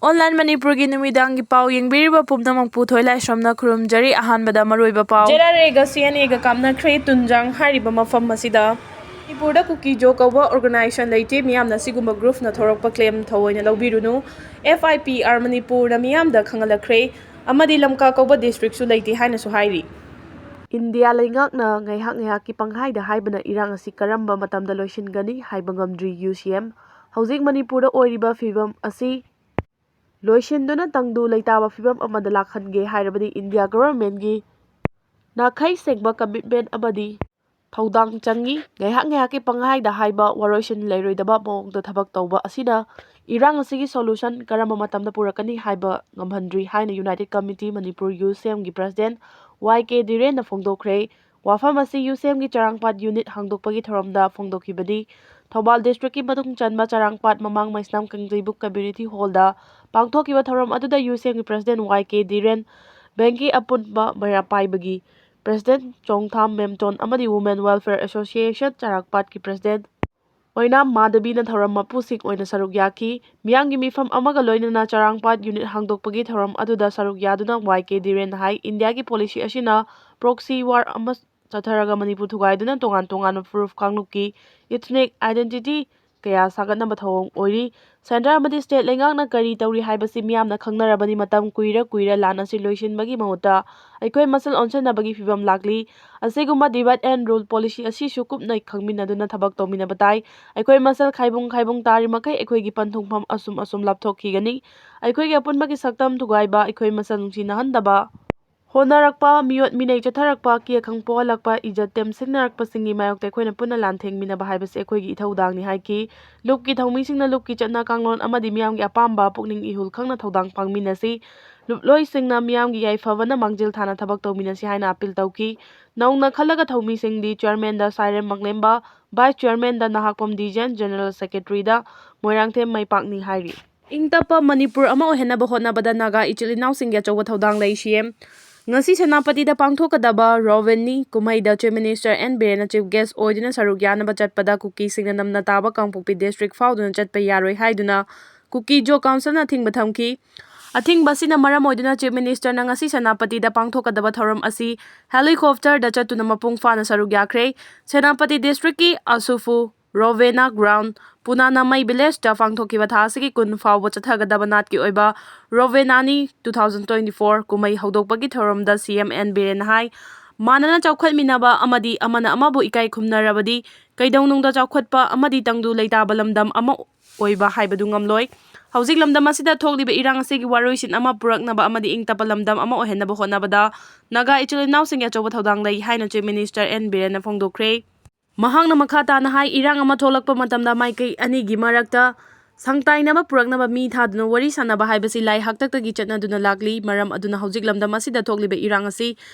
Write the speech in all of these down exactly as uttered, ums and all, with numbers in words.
Online ꯃꯅꯤꯄꯨꯔꯒꯤ ꯅꯨꯃꯤꯗꯥꯡꯒꯤ ꯄꯥꯎ ꯌꯦꯡꯕꯤꯔꯤꯕ ꯄꯨꯝꯅꯃꯛꯄꯨ ꯊꯣꯏꯂꯥꯏꯁ꯭ꯔꯝꯅ ꯈꯨꯔꯨꯝꯖꯔꯤ꯫ ꯑꯍꯥꯟꯕꯗ ꯃꯔꯨꯑꯣꯏꯕ ꯄꯥꯎ꯫ JRRAꯒ CNAꯒ ꯀꯥꯞꯅꯈ꯭ꯔꯦ ꯇꯨꯟꯖꯥꯡ ꯍꯥꯏꯔꯤꯕ ꯃꯐꯝ ꯑꯁꯤꯗ꯫ ꯃꯅꯤꯄꯨꯔꯗ ꯀꯨꯀꯤꯖꯣ ꯀꯧꯕ organization ꯂꯩꯇꯦ, ꯃꯤꯌꯥꯝꯅ ꯑꯁꯤꯒꯨꯝꯕ groupꯅ ꯊꯧꯔꯛꯄ claim ꯊꯑꯣꯏꯅ ꯂꯧꯕꯤꯔꯨꯅꯨ꯫ FIPR ꯃꯅꯤꯄꯨꯔꯅ ꯃꯤꯌꯥꯝꯗ ꯈꯪꯍꯜꯂꯛꯈ꯭ꯔꯦ꯫ ꯑꯃꯗꯤ ꯂꯝꯀꯥ ꯀꯧꯕ districtꯁꯨ ꯂꯩꯇꯦ ꯍꯥꯏꯅꯁꯨ ꯍꯥꯏꯔꯤ꯫ ꯏꯟꯗꯤꯌꯥ ꯂꯩꯉꯥꯛꯅ ꯉꯥꯏꯍꯥꯛ ꯉꯥꯏꯍꯥꯛꯀꯤ ꯄꯪꯍꯥꯏꯗ ꯍꯥꯏꯕꯅ ꯏꯔꯥꯡ ꯑꯁꯤ ꯀꯔꯝꯕ ꯃꯇꯝꯗ ꯂꯣꯏꯁꯤꯟꯒꯅꯤ ꯍꯥꯏꯕ ꯉꯝꯗ꯭ꯔꯤ꯫ UCM, ꯍꯧꯖꯤꯛ ꯃꯅꯤꯄꯨꯔꯗ ꯑꯣꯏꯔꯤꯕ ꯐꯤꯕꯝ ꯑꯁꯤ ꯂꯣꯏꯁꯤꯟꯗꯨꯅ ꯇꯪꯗꯨ ꯂꯩꯇꯥꯕ ꯐꯤꯕꯝ ꯑꯃꯗ ꯂꯥꯛꯍꯟꯒꯦ ꯍꯥꯏꯔꯕꯗꯤ ꯏꯟꯗꯤꯌꯥ governmentꯀꯤ ꯅꯥꯈꯩ ꯁꯦꯡꯕ commitment ꯑꯃꯗꯤ ꯊꯧꯗꯥꯡ ꯆꯪꯏ꯫ ꯉꯥꯏꯍꯥꯛ ꯉꯥꯏꯍꯥꯛꯀꯤ ꯄꯪꯍꯥꯏꯗ ꯍꯥꯏꯕ, ꯋꯥꯔꯣꯏꯁꯤꯟ ꯂꯩꯔꯣꯏꯗꯕ ꯃꯑꯣꯡꯗ ꯊꯕꯛ ꯇꯧꯕ ꯑꯁꯤꯅ ꯏꯔꯥꯡ ꯑꯁꯤꯒꯤ solution ꯀꯔꯝꯕ ꯃꯇꯝꯗ ꯄꯨꯔꯛꯀꯅꯤ ꯍꯥꯏꯕ ꯉꯝꯍꯟꯗ꯭ꯔꯤ ꯍꯥꯏꯅ United Committee Manipur, UCMꯒꯤ president Y K ꯙꯤꯔꯦꯟꯅ ꯐꯣꯡꯗꯣꯛꯈ꯭ꯔꯦ꯫ ꯋꯥꯐꯝ ꯑꯁꯤ UCMꯒꯤ ꯆꯔꯥꯡꯄꯥꯠ unit ꯍꯥꯡꯗꯣꯛꯄꯒꯤ ꯊꯧꯔꯝꯗ ꯐꯣꯡꯗꯣꯛꯈꯤꯕꯅꯤ꯫ ꯊꯧꯕꯥꯜ districtꯀꯤ ꯃꯅꯨꯡ ꯆꯟꯕ ꯆꯔꯥꯡꯄꯥꯠ ꯃꯃꯥꯡ ꯃꯩꯁꯅꯥꯝ ꯀꯥꯡꯖꯩꯕꯨꯡ community hallꯗ ꯄꯥꯡꯊꯣꯛꯈꯤꯕ ꯊꯧꯔꯝ ꯑꯗꯨꯗ UCMꯒꯤ president Y K ꯙꯤꯔꯦꯟ, bankꯀꯤ ꯑꯄꯨꯟꯕ ꯃꯩꯔꯥ ꯄꯥꯏꯕꯒꯤ president ꯆꯣꯡꯊꯥꯝ ꯃꯦꯝꯆꯣꯟ ꯑꯃꯗꯤ Women Welfare Association ꯆꯔꯥꯡꯄꯥꯠꯀꯤ president ꯑꯣꯏꯅꯥꯝ ꯃꯥꯙꯕꯤꯅ ꯊꯧꯔꯝ ꯃꯄꯨꯁꯤꯡ ꯑꯣꯏꯅ ꯁꯔꯨꯛ ꯌꯥꯈꯤ꯫ ꯃꯤꯌꯥꯝꯒꯤ ꯃꯤꯐꯝ ꯑꯃꯒ ꯂꯣꯏꯅꯅ ꯆꯔꯥꯡꯄꯥꯠ unit ꯍꯥꯡꯗꯣꯛꯄꯒꯤ ꯊꯧꯔꯝ ꯑꯗꯨꯗ ꯁꯔꯨꯛ ꯌꯥꯗꯨꯅ Y K ꯙꯤꯔꯦꯟꯅ ꯍꯥꯏ, ꯏꯟꯗꯤꯌꯥꯒꯤ policy ꯑꯁꯤꯅ proxy war ꯑꯃ ꯆꯠꯊꯔꯒ ꯃꯅꯤꯄꯨꯔ ꯊꯨꯒꯥꯏꯗꯨꯅ ꯇꯣꯉꯥꯟ ꯇꯣꯉꯥꯟꯕ ꯐꯨꯔꯨꯞ ꯀꯥꯡꯂꯨꯞꯀꯤ ethnic identity ꯀꯌꯥ ꯁꯥꯒꯠꯅꯕ ꯊꯧꯑꯣꯡ ꯑꯣꯏꯔꯤ꯫ Centre ꯑꯃꯗꯤ state ꯂꯩꯉꯥꯛꯅ ꯀꯔꯤ ꯇꯧꯔꯤ ꯍꯥꯏꯕꯁꯤ ꯃꯤꯌꯥꯝꯅ ꯈꯪꯅꯔꯕꯅꯤ꯫ ꯃꯇꯝ ꯀꯨꯏꯔ ꯀꯨꯏꯔ ꯂꯥꯟ ꯑꯁꯤ ꯂꯣꯏꯁꯤꯟꯕꯒꯤ ꯃꯍꯨꯠꯇ ꯑꯩꯈꯣꯏ ꯃꯁꯦꯜ ꯑꯣꯟꯁꯤꯟꯅꯕꯒꯤ ꯐꯤꯕꯝ ꯂꯥꯛꯂꯤ꯫ ꯑꯁꯤꯒꯨꯝꯕ divide and rule policy ꯑꯁꯤꯁꯨ ꯀꯨꯞꯅ ꯈꯪꯃꯤꯟꯅꯗꯨꯅ ꯊꯕꯛ ꯇꯧꯃꯤꯟꯅꯕ ꯇꯥꯏ꯫ ꯑꯩꯈꯣꯏ ꯃꯁꯦꯜ ꯈꯥꯏꯕꯨꯡ ꯈꯥꯏꯕꯨꯡ ꯇꯥꯔꯤꯃꯈꯩ ꯑꯩꯈꯣꯏꯒꯤ ꯄꯟꯊꯨꯡꯐꯝ ꯑꯁꯨꯝ ꯑꯁꯨꯝ ꯂꯥꯞꯊꯣꯛꯈꯤꯒꯅꯤ꯫ ꯑꯩꯈꯣꯏꯒꯤ ꯑꯄꯨꯟꯕꯒꯤ ꯁꯛꯇꯝ ꯊꯨꯒꯥꯏꯕ, ꯑꯩꯈꯣꯏ ꯃꯁꯦꯜ ꯅꯨꯡꯁꯤꯅꯍꯟꯗꯕ ꯍꯣꯠꯅꯔꯛꯄ, ꯃꯤꯑꯣꯠ ꯃꯤꯅꯩ ꯆꯠꯊꯔꯛꯄ, ꯀꯤ ꯑꯈꯪ ꯄꯣꯛꯍꯜꯂꯛꯄ, ꯏꯖꯠ ꯇꯦꯝꯁꯤꯡꯅꯔꯛꯄꯁꯤꯡꯒꯤ ꯃꯥꯌꯣꯛꯇ ꯑꯩꯈꯣꯏꯅ ꯄꯨꯟꯅ ꯂꯥꯟꯊꯦꯡꯃꯤꯟꯅꯕ ꯍꯥꯏꯕꯁꯤ ꯑꯩꯈꯣꯏꯒꯤ ꯏꯊꯧꯗꯥꯡꯅꯤ ꯍꯥꯏꯈꯤ꯫ ꯂꯨꯞꯀꯤ ꯊꯧꯃꯤꯁꯤꯡꯅ ꯂꯨꯞꯀꯤ ꯆꯠꯅ ꯀꯥꯡꯂꯣꯟ ꯑꯃꯗꯤ ꯃꯤꯌꯥꯝꯒꯤ ꯑꯄꯥꯝꯕ ꯄꯨꯛꯅꯤꯡ ꯏꯍꯨꯜ ꯈꯪꯅ ꯊꯧꯗꯥꯡ ꯄꯥꯡꯃꯤꯟꯅꯁꯤ꯫ ꯂꯨꯞꯂꯣꯏꯁꯤꯡꯅ ꯃꯤꯌꯥꯝꯒꯤ ꯌꯥꯏꯐꯕꯅ ꯃꯥꯡꯖꯤꯜ ꯊꯥꯅ ꯊꯕꯛ ꯇꯧꯃꯤꯟꯅꯁꯤ ꯍꯥꯏꯅ appeal ꯇꯧꯈꯤ꯫ ꯅꯧꯅ ꯈꯜꯂꯒ ꯊꯧꯃꯤꯁꯤꯡꯗꯤ chairmanꯗ ꯁꯥꯏꯔꯦꯝ ꯃꯪꯂꯦꯝꯕ, vice chairmanꯗ ꯅꯍꯥꯛꯄꯝ ꯗꯤꯖꯦꯟ, general secretaryꯗ ꯃꯣꯏꯔꯥꯡꯊꯦꯝ ꯃꯩꯄꯥꯛꯅꯤ ꯍꯥꯏꯔꯤ꯫ ꯏꯪ ꯇꯞꯄ ꯃꯅꯤꯄꯨꯔ ꯑꯃ ꯑꯣꯏꯍꯟꯅꯕ ꯍꯣꯠꯅꯕꯗ ꯅꯥꯒꯥ ꯏꯆꯤꯜ ꯏꯅꯥꯎꯁꯤꯡꯒꯤ ꯑꯆꯧꯕ ꯊꯧꯗꯥꯡ ꯂꯩ꯫ CM, ꯉꯁꯤ ꯁꯦꯅꯥꯄꯇꯤꯗ ꯄꯥꯡꯊꯣꯛꯀꯗꯕ ꯔꯣꯕꯤꯅꯤ ꯀꯨꯝꯍꯩꯗ Chief Minister N ꯕꯤꯔꯦꯟꯅ chief guest ꯑꯣꯏꯗꯨꯅ ꯁꯔꯨꯛ ꯌꯥꯅꯕ ꯆꯠꯄꯗ ꯀꯨꯀꯤꯁꯤꯡꯅ ꯅꯝꯅ ꯇꯥꯕ ꯀꯥꯡꯄꯣꯛꯄꯤ district ꯐꯥꯎꯗꯨꯅ ꯆꯠꯄ ꯌꯥꯔꯣꯏ ꯍꯥꯏꯗꯨꯅ ꯀꯨꯀꯤ ꯖꯣ ꯀꯥꯎꯟꯁꯤꯜꯅ ꯑꯊꯤꯡꯕ ꯊꯝꯈꯤ꯫ ꯑꯊꯤꯡꯕ ꯑꯁꯤꯅ ꯃꯔꯝ ꯑꯣꯏꯗꯨꯅ Chief Ministerꯅ ꯉꯁꯤ ꯁꯦꯅꯥꯄꯇꯤꯗ ꯄꯥꯡꯊꯣꯛꯀꯗꯕ ꯊꯧꯔꯝ ꯑꯁꯤ helicopterꯗ ꯆꯠꯇꯨꯅ ꯃꯄꯨꯡ ꯐꯥꯅ ꯁꯔꯨꯛ ꯌꯥꯈ꯭ꯔꯦ꯫ ꯁꯦꯅꯥꯄꯇꯤ districtꯀꯤ ꯑꯁꯨꯐꯨ Rovena Ground, ꯄꯨꯅꯥꯅꯃꯩ villageꯇ ꯄꯥꯡꯊꯣꯛꯈꯤꯕ ꯊꯥ ꯑꯁꯤꯒꯤ ꯀꯨꯟ ꯐꯥꯎꯕ ꯆꯠꯊꯒꯗꯕ ꯅꯥꯠꯀꯤ ꯑꯣꯏꯕ Rovenani two thousand twenty-four ꯀꯨꯝꯍꯩ ꯍꯧꯗꯣꯛꯄꯒꯤ ꯊꯧꯔꯝꯗ C M N ꯕꯤꯔꯦꯟꯅ ꯍꯥꯏ, ꯃꯥꯟꯅꯅ ꯆꯥꯎꯈꯠꯃꯤꯟꯅꯕ ꯑꯃꯗꯤ ꯑꯃꯅ ꯑꯃꯕꯨ ꯏꯀꯥꯏ ꯈꯨꯝꯅꯔꯕꯗꯤ ꯀꯩꯗꯧꯅꯨꯡꯗ ꯆꯥꯎꯈꯠꯄ ꯑꯃꯗꯤ ꯇꯪꯗꯨ ꯂꯩꯇꯥꯕ ꯂꯝꯗꯝ ꯑꯃ ꯑꯣꯏꯕ ꯍꯥꯏꯕꯗꯨ ꯉꯝꯂꯣꯏ꯫ ꯍꯧꯖꯤꯛ ꯂꯝꯗꯝ ꯑꯁꯤꯗ ꯊꯣꯛꯂꯤꯕ ꯏꯔꯥꯡ ꯑꯁꯤꯒꯤ ꯋꯥꯔꯣꯏꯁꯤꯟ ꯑꯃ ꯄꯨꯔꯛꯅꯕ ꯑꯃꯗꯤ ꯏꯪ ꯇꯞꯄ ꯂꯝꯗꯝ ꯑꯃ ꯑꯣꯏꯍꯟꯅꯕ ꯍꯣꯠꯅꯕꯗ ꯅꯥꯒꯥ ꯏꯆꯤꯜ ꯏꯅꯥꯎꯁꯤꯡꯒꯤ ꯑꯆꯧꯕ ꯊꯧꯗꯥꯡ ꯂꯩ ꯍꯥꯏꯅ Chief Minister N ꯕꯤꯔꯦꯟꯅ ꯐꯣꯡꯗꯣꯛꯈ꯭ꯔꯦ꯫ ꯃꯍꯥꯛꯅ ꯃꯈꯥ ꯇꯥꯅ ꯍꯥꯏ, ꯏꯔꯥꯡ ꯑꯃ ꯊꯣꯛꯂꯛꯄ ꯃꯇꯝꯗ ꯃꯥꯏꯀꯩ ꯑꯅꯤꯒꯤ ꯃꯔꯛꯇ ꯁꯪꯇꯥꯏꯅꯕ ꯄꯨꯔꯛꯅꯕ ꯃꯤ ꯊꯥꯗꯨꯅ ꯋꯥꯔꯤ ꯁꯥꯟꯅꯕ ꯍꯥꯏꯕꯁꯤ ꯂꯥꯏ ꯍꯥꯛꯇꯛꯇꯒꯤ ꯆꯠꯅꯗꯨꯅ ꯂꯥꯛꯂꯤ꯫ ꯃꯔꯝ ꯑꯗꯨꯅ ꯍꯧꯖꯤꯛ ꯂꯝꯗꯝ ꯑꯁꯤꯗ ꯊꯣꯛꯂꯤꯕ ꯏꯔꯥꯡ ꯑꯁꯤ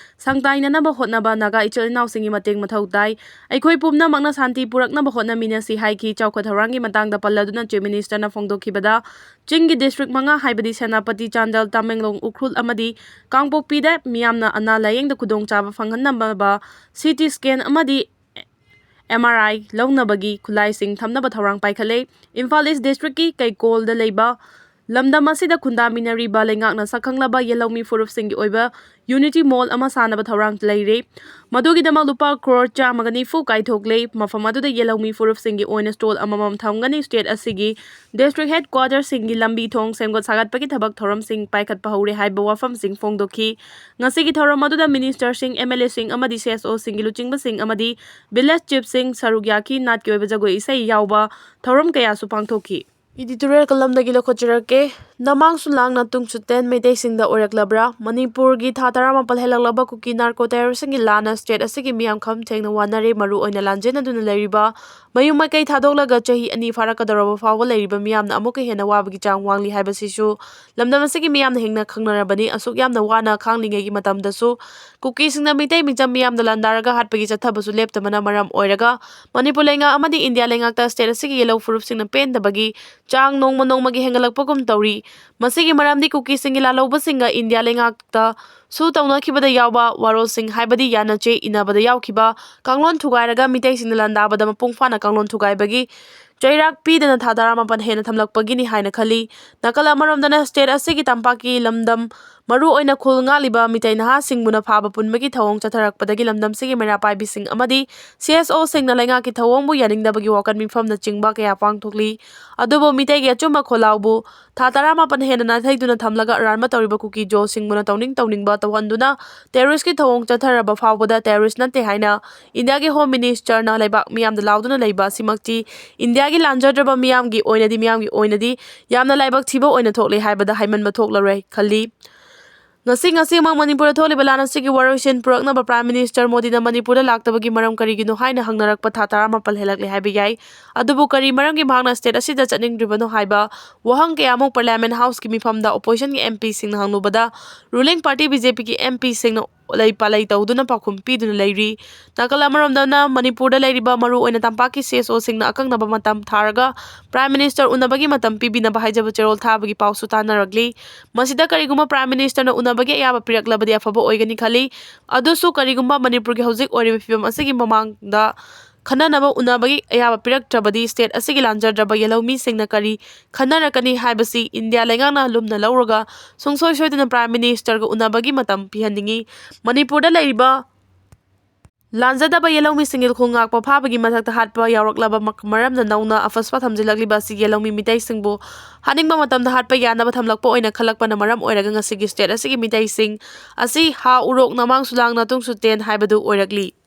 ꯁꯪꯇꯥꯏꯅꯅꯕ ꯍꯣꯠꯅꯕ ꯅꯥꯒꯥ ꯏꯆꯤꯜ ꯏꯅꯥꯎꯁꯤꯡꯒꯤ ꯃꯇꯦꯡ ꯃꯊꯧ ꯇꯥꯏ꯫ ꯑꯩꯈꯣꯏ ꯄꯨꯝꯅꯃꯛꯅ ꯁꯥꯟꯇꯤ ꯄꯨꯔꯛꯅꯕ ꯍꯣꯠꯅꯃꯤꯟꯅꯁꯤ ꯍꯥꯏꯈꯤ꯫ ꯆꯥꯎꯈꯠ ꯊꯧꯔꯥꯡꯒꯤ ꯃꯇꯥꯡꯗ ꯄꯜꯂꯗꯨꯅ Chief Ministerꯅ ꯐꯣꯡꯗꯣꯛꯈꯤꯕꯗ, ꯆꯤꯡꯒꯤ district ꯃꯉꯥ ꯍꯥꯏꯕꯗꯤ ꯁꯦꯅꯥꯄꯇꯤ, ꯆꯥꯟꯗꯦꯜ, ꯇꯃꯦꯡꯂꯣꯡ, ꯎꯈ꯭ꯔꯨꯜ ꯑꯃꯗꯤ ꯀꯥꯡꯄꯣꯛꯄꯤꯗ ꯃꯤꯌꯥꯝꯅ ꯑꯅꯥ ꯂꯥꯌꯦꯡꯗ ꯈꯨꯗꯣꯡꯆꯥꯕ ꯐꯪꯍꯟꯅꯕ C T scan ꯑꯃꯗꯤ M R I ꯂꯧꯅꯕꯒꯤ ꯈꯨꯠꯂꯥꯏꯁꯤꯡ ꯊꯝꯅꯕ ꯊꯧꯔꯥꯡ ꯄꯥꯏꯈꯠꯂꯦ꯫ ꯏꯝꯐꯥꯜ East districtꯀꯤ ꯀꯩꯀꯣꯜꯗ ꯂꯩꯕ ꯂꯝꯗꯝ ꯑꯁꯤꯗ ꯈꯨꯟꯗꯥꯃꯤꯟꯅꯔꯤꯕ ꯂꯩꯉꯥꯛꯅ ꯁꯛꯈꯪꯂꯕ ꯌꯦꯜꯍꯧꯃꯤ ꯐꯨꯔꯨꯞꯁꯤꯡꯒꯤ ꯑꯣꯏꯕ Unity Mall ꯑꯃ ꯁꯥꯅꯕ ꯊꯧꯔꯥꯡ ꯂꯩꯔꯦ꯫ ꯃꯗꯨꯒꯤꯗꯃꯛ ꯂꯨꯄꯥ ꯀ꯭ꯔꯣꯔ ꯆꯥꯝꯃꯒ ꯅꯤꯐꯨ ꯀꯥꯏꯊꯣꯛꯂꯦ꯫ ꯃꯐꯝ ꯑꯗꯨꯗ ꯌꯦꯜꯍꯧꯃꯤ ꯐꯨꯔꯨꯞꯁꯤꯡꯒꯤ ꯑꯣꯏꯅ stall ꯑꯃꯃꯝ ꯊꯝꯒꯅꯤ꯫ State ꯑꯁꯤꯒꯤ district headquarterꯁꯤꯡꯒꯤ ꯂꯝꯕꯤ ꯊꯣꯡ ꯁꯦꯝꯒꯠ ꯁꯥꯒꯠꯄꯒꯤ ꯊꯕꯛ ꯊꯧꯔꯝꯁꯤꯡ ꯄꯥꯏꯈꯠꯄ ꯍꯧꯔꯦ ꯍꯥꯏꯕ ꯋꯥꯐꯝꯁꯤꯡ ꯐꯣꯡꯗꯣꯛꯈꯤ꯫ ꯉꯁꯤꯒꯤ ꯊꯧꯔꯝ ꯑꯗꯨꯗ ministerꯁꯤꯡ, M L Aꯁꯤꯡ ꯑꯃꯗꯤ C S Oꯁꯤꯡꯒꯤ ꯂꯨꯆꯤꯡꯕꯁꯤꯡ ꯑꯃꯗꯤ village chiefꯁꯤꯡ ꯁꯔꯨꯛ ꯌꯥꯈꯤ꯫ ꯅꯥꯠꯀꯤ ꯑꯣꯏꯕ ꯖꯒꯣꯏ ꯏꯁꯩ ꯌꯥꯎꯕ ꯊꯧꯔꯝ ꯀꯌꯥꯁꯨ ꯄꯥꯡꯊꯣꯛꯈꯤ꯫ Editorial columnꯗꯒꯤ ꯂꯧꯈꯠꯆꯔꯛꯀꯦ꯫ ꯅꯃꯥꯡꯁꯨ ꯂꯥꯡꯅ ꯇꯨꯡꯁꯨ ꯇꯦꯟ ꯃꯩꯇꯩꯁꯤꯡꯗ ꯑꯣꯏꯔꯛꯂꯕ꯭ꯔꯥ? ꯃꯅꯤꯄꯨꯔꯒꯤ ꯊꯥ ꯇꯔꯥꯃꯥꯄꯜ ꯍꯦꯜꯂꯛꯂꯕ ꯀꯨꯀꯤ narco terroristꯁꯤꯡꯒꯤ ꯂꯥꯟꯅ state ꯑꯁꯤꯒꯤ ꯃꯤꯌꯥꯝ ꯈꯝ ꯊꯦꯡꯅ ꯋꯥꯅꯔꯦ꯫ ꯃꯔꯨ ꯑꯣꯏꯅ ꯂꯥꯟꯖꯦꯟꯅꯗꯨꯅ ꯂꯩꯔꯤꯕ ꯃꯌꯨꯝ ꯃꯀꯩ ꯊꯥꯗꯣꯛꯂꯒ ꯆꯍꯤ ꯑꯅꯤ ꯐꯥꯔꯛꯀꯗꯧꯔꯕ ꯐꯥꯎꯕ ꯂꯩꯔꯤꯕ ꯃꯤꯌꯥꯝꯅ ꯑꯃꯨꯛꯀ ꯍꯦꯟꯅ ꯋꯥꯕꯒꯤ ꯆꯥꯡ ꯋꯥꯡꯂꯤ ꯍꯥꯏꯕꯁꯤꯁꯨ ꯂꯝꯗꯝ ꯑꯁꯤꯒꯤ ꯃꯤꯌꯥꯝꯅ ꯍꯦꯟꯅ ꯈꯪꯅꯔꯕꯅꯤ꯫ ꯑꯁꯨꯛ ꯌꯥꯝꯅ ꯋꯥꯅ ꯈꯥꯡꯂꯤꯉꯩꯒꯤ ꯃꯇꯝꯗꯁꯨ ꯀꯨꯀꯤꯁꯤꯡꯅ ꯃꯤꯇꯩ ꯃꯤꯆꯝ ꯃꯤꯌꯥꯝꯗ ꯂꯥꯟꯗꯥꯔꯒ ꯍꯥꯠꯄꯒꯤ ꯆꯠꯊꯕꯁꯨ ꯂꯦꯞꯇꯕꯅ ꯃꯔꯝ ꯑꯣꯏꯔꯒ ꯃꯅꯤꯄꯨꯔ ꯂꯩꯉꯥꯛ ꯑꯃꯗꯤ ꯏꯟꯗꯤꯌꯥ ꯂꯩꯉꯥꯛꯇ state ꯑꯁꯤꯒꯤ ꯌꯦꯜꯍꯧ ꯐꯨꯔꯨꯞꯁꯤꯡꯅ ꯄꯦꯟꯗꯕꯒꯤ ꯆꯥꯡ ꯅꯣꯡꯃ ꯅꯣꯡꯃꯒꯤ ꯍꯦꯟꯒꯠꯂꯛꯄꯒꯨꯝ ꯇꯧꯔꯤ꯫ ꯃꯁꯤꯒꯤ ꯃꯔꯝꯗꯤ ꯀꯨꯀꯤꯁꯤꯡꯒꯤ ꯂꯥꯜꯍꯧꯕꯁꯤꯡꯒ ꯏꯟꯗꯤꯌꯥ ꯂꯩꯉꯥꯛꯇ ꯁꯨ ꯇꯧꯅꯈꯤꯕꯗ ꯌꯥꯎꯕ ꯋꯥꯔꯣꯜꯁꯤꯡ ꯍꯥꯏꯕꯗꯤ ꯌꯥꯅꯆꯦ ꯏꯟꯅꯕꯗ ꯌꯥꯎꯈꯤꯕ ꯀꯥꯡꯂꯣꯟ ꯊꯨꯒꯥꯏꯔꯒ ꯃꯤꯇꯩꯁꯤꯡꯅ ꯂꯥꯟꯗꯥꯕꯗ ꯃꯄꯨꯡ ꯐꯥꯅ ꯀꯥꯡꯂꯣꯟ ꯊꯨꯒꯥꯏꯕꯒꯤ ꯆꯩꯔꯥꯛ ꯄꯤꯗꯅ ꯊꯥ ꯇꯔꯥꯃꯥꯄꯟ ꯍꯦꯟꯅ ꯊꯝꯂꯛꯄꯒꯤꯅꯤ ꯍꯥꯏꯅ ꯈꯜꯂꯤ꯫ ꯅꯥꯀꯜ ꯑꯃꯔꯣꯝꯗꯅ state ꯑꯁꯤꯒꯤ ꯇꯝꯄꯥꯛꯀꯤ ꯂꯝꯗꯝ ꯃꯔꯨ ꯑꯣꯏꯅ ꯈꯨꯜ ꯉꯥꯛꯂꯤꯕ ꯃꯤꯇꯩ ꯅꯍꯥꯁꯤꯡꯕꯨꯅ ꯐꯥꯕ ꯄꯨꯟꯕꯒꯤ ꯊꯧꯑꯣꯡ ꯆꯠꯊꯔꯛꯄꯗꯒꯤ ꯂꯝꯗꯝꯁꯤꯒꯤ ꯃꯩꯔꯥ ꯄꯥꯏꯕꯤꯁꯤꯡ ꯑꯃꯗꯤ C S O ꯁꯤꯡꯅ ꯂꯩꯉꯥꯛꯀꯤ ꯊꯧꯑꯣꯡꯕꯨ ꯌꯥꯅꯤꯡꯗꯕꯒꯤ ꯋꯥꯀꯠ ꯃꯤꯐꯝꯅꯆꯤꯡꯕ ꯀꯌꯥ ꯄꯥꯡꯊꯣꯛꯂꯤ꯫ ꯑꯗꯨꯕꯨ ꯃꯤꯇꯩꯒꯤ ꯑꯆꯨꯝꯕ ꯈꯣꯜꯂꯥꯎꯕꯨ ꯊꯥ ꯇꯔꯥꯃꯥꯄꯟ ꯍꯦꯟꯅ ꯅꯥꯊꯩꯗꯨꯅ ꯊꯝꯂꯒ ꯑꯔꯥꯟꯕ ꯇꯧꯔꯤꯕ ꯀꯨꯀꯤ ꯖꯣꯁꯤꯡꯕꯨꯅ ꯇꯧꯅꯤꯡ ꯇꯧꯅꯤꯡꯕ ꯇꯧꯍꯟꯗꯨꯅ terrorist ꯀꯤ ꯊꯧꯑꯣꯡ ꯆꯠꯊꯔꯕ ꯐꯥꯎꯕꯗ terrorist ꯅꯠꯇꯦ ꯍꯥꯏꯅ India ꯒꯤ Home Minister ꯅ ꯂꯩꯕꯥꯛ ꯃꯤꯌꯥꯝꯗ ꯂꯥꯎꯗꯨꯅ ꯂꯩꯕ ꯑꯁꯤꯃꯛꯇꯤ India ꯒꯤ ꯂꯥꯟꯖꯗ꯭ꯔꯕ ꯃꯤꯌꯥꯝꯒꯤ ꯑꯣꯏꯅꯗꯤ, ꯃꯤꯌꯥꯝꯒꯤ ꯑꯣꯏꯅꯗꯤ ꯌꯥꯝꯅ ꯂꯥꯏꯕꯛ ꯊꯤꯕ ꯑꯣꯏꯅ ꯊꯣꯛꯂꯦ ꯍꯥꯏꯕꯗ ꯍꯥꯏꯃꯟꯕ ꯊꯣꯛꯂꯔꯣꯏ ꯈꯜꯂꯤ꯫ ꯉꯁꯤ, ꯉꯁꯤꯃꯛ ꯃꯅꯤꯄꯨꯔꯗ ꯊꯣꯛꯂꯤꯕ ꯂꯥꯟ ꯑꯁꯤꯒꯤ ꯋꯥꯔꯣꯏꯁꯤꯟ ꯄꯨꯔꯛꯅꯕ Prime Minister ꯃꯣꯗꯤꯅ ꯃꯅꯤꯄꯨꯔꯗ ꯂꯥꯛꯇꯕꯒꯤ ꯃꯔꯝ ꯀꯔꯤꯒꯤꯅꯣ ꯍꯥꯏꯅ ꯍꯪꯅꯔꯛꯄ ꯊꯥ ꯇꯔꯥꯃꯥꯄꯜ ꯍꯦꯜꯂꯛꯂꯦ ꯍꯥꯏꯕ ꯌꯥꯏ꯫ ꯑꯗꯨꯕꯨ ꯀꯔꯤ ꯃꯔꯝꯒꯤ ꯃꯍꯥꯛꯅ state ꯑꯁꯤꯗ ꯆꯠꯅꯤꯡꯗ꯭ꯔꯤꯕꯅꯣ ꯍꯥꯏꯕ ꯋꯥꯍꯪ ꯀꯌꯥꯃꯨꯛ Parliament House ꯀꯤ ꯃꯤꯐꯝꯗ opposition ꯒꯤ M P ꯁꯤꯡꯅ ꯍꯪꯂꯨꯕꯗ, ruling party B J P ꯒꯤ M P ꯁꯤꯡꯅ ꯂꯩ ꯄꯥꯂꯩ ꯇꯧꯗꯨꯅ ꯄꯥꯎꯈꯨꯝ ꯄꯤꯗꯨꯅ ꯂꯩꯔꯤ꯫ ꯅꯥꯀꯜ ꯑꯃꯔꯣꯝꯗꯅ ꯃꯅꯤꯄꯨꯔꯗ ꯂꯩꯔꯤꯕ ꯃꯔꯨꯑꯣꯏꯅ ꯇꯝꯄꯥꯛꯀꯤ C S O ꯁꯤꯡꯅ ꯑꯀꯛꯅꯕ ꯃꯇꯝ ꯊꯥꯔꯒ Prime Minister ꯎꯅꯕꯒꯤ ꯃꯇꯝ ꯄꯤꯕꯤꯅꯕ ꯍꯥꯏꯖꯕ ꯆꯦꯔꯣꯜ ꯊꯥꯕꯒꯤ ꯄꯥꯎꯁꯨ ꯇꯥꯟꯅꯔꯛꯂꯤ꯫ ꯃꯁꯤꯗ ꯀꯔꯤꯒꯨꯝꯕ Prime Minister ꯅ ꯎꯅꯕꯒꯤ ꯑꯌꯥꯕ ꯄꯤꯔꯛꯂꯕꯗꯤ ꯑꯐꯕ ꯑꯣꯏꯒꯅꯤ ꯈꯜꯂꯤ꯫ ꯑꯗꯨꯁꯨ ꯀꯔꯤꯒꯨꯝꯕ ꯃꯅꯤꯄꯨꯔꯒꯤ ꯍꯧꯖꯤꯛ ꯑꯣꯏꯔꯤꯕ ꯐꯤꯕꯝ ꯑꯁꯤꯒꯤ ꯃꯃꯥꯡꯗ ꯈꯟꯅꯅꯕ ꯎꯅꯕꯒꯤ ꯑꯌꯥꯕ ꯄꯤꯔꯛꯇ꯭ꯔꯕꯗꯤ state ꯑꯁꯤꯒꯤ ꯂꯥꯟꯖꯗ꯭ꯔꯕ ꯌꯦꯜꯍꯧꯃꯤꯁꯤꯡꯅ ꯀꯔꯤ ꯈꯟꯅꯔꯛꯀꯅꯤ ꯍꯥꯏꯕꯁꯤ India ꯂꯩꯉꯥꯛꯅ ꯂꯨꯝꯅ ꯂꯧꯔꯒ ꯁꯨꯡꯁꯣꯏ ꯁꯣꯏꯗꯅ Prime Minister ꯒ ꯎꯅꯕꯒꯤ ꯃꯇꯝ ꯄꯤꯍꯟꯅꯤꯡꯏ꯫ ꯃꯅꯤꯄꯨꯔꯗ ꯂꯩꯔꯤꯕ ꯂꯥꯟꯖꯗꯕ ꯌꯦꯜꯍꯧꯃꯤꯁꯤꯡꯒꯤ ꯈꯣꯡꯉꯥꯛꯄ ꯐꯥꯕꯒꯤ ꯃꯊꯛꯇ ꯍꯥꯠꯄ ꯌꯥꯎꯔꯛꯂꯕ ꯃ-, ꯃꯔꯝꯅ ꯅꯧꯅ ꯑꯐꯁꯄ ꯊꯝꯖꯤꯜꯂꯛꯂꯤꯕ ꯑꯁꯤ ꯌꯦꯜꯍꯧꯃꯤ ꯃꯤꯇꯩꯁꯤꯡꯕꯨ ꯍꯥꯠꯅꯤꯡꯕ ꯃꯇꯝꯗ ꯍꯥꯠꯄ ꯌꯥꯅꯕ ꯊꯝꯂꯛꯄ ꯑꯣꯏꯅ ꯈꯜꯂꯛꯄꯅ ꯃꯔꯝ ꯑꯣꯏꯔꯒ ꯉꯁꯤꯒꯤ state ꯑꯁꯤꯒꯤ ꯃꯤꯇꯩꯁꯤꯡ ꯑꯁꯤ ꯍꯥ ꯎꯔꯣꯛ ꯅꯃꯥꯡ ꯁꯨꯂꯥꯡ ꯅꯇꯨꯡ ꯁꯨꯇꯦꯟ ꯍꯥꯏꯕꯗꯨ ꯑꯣꯏꯔꯛꯂꯤ꯫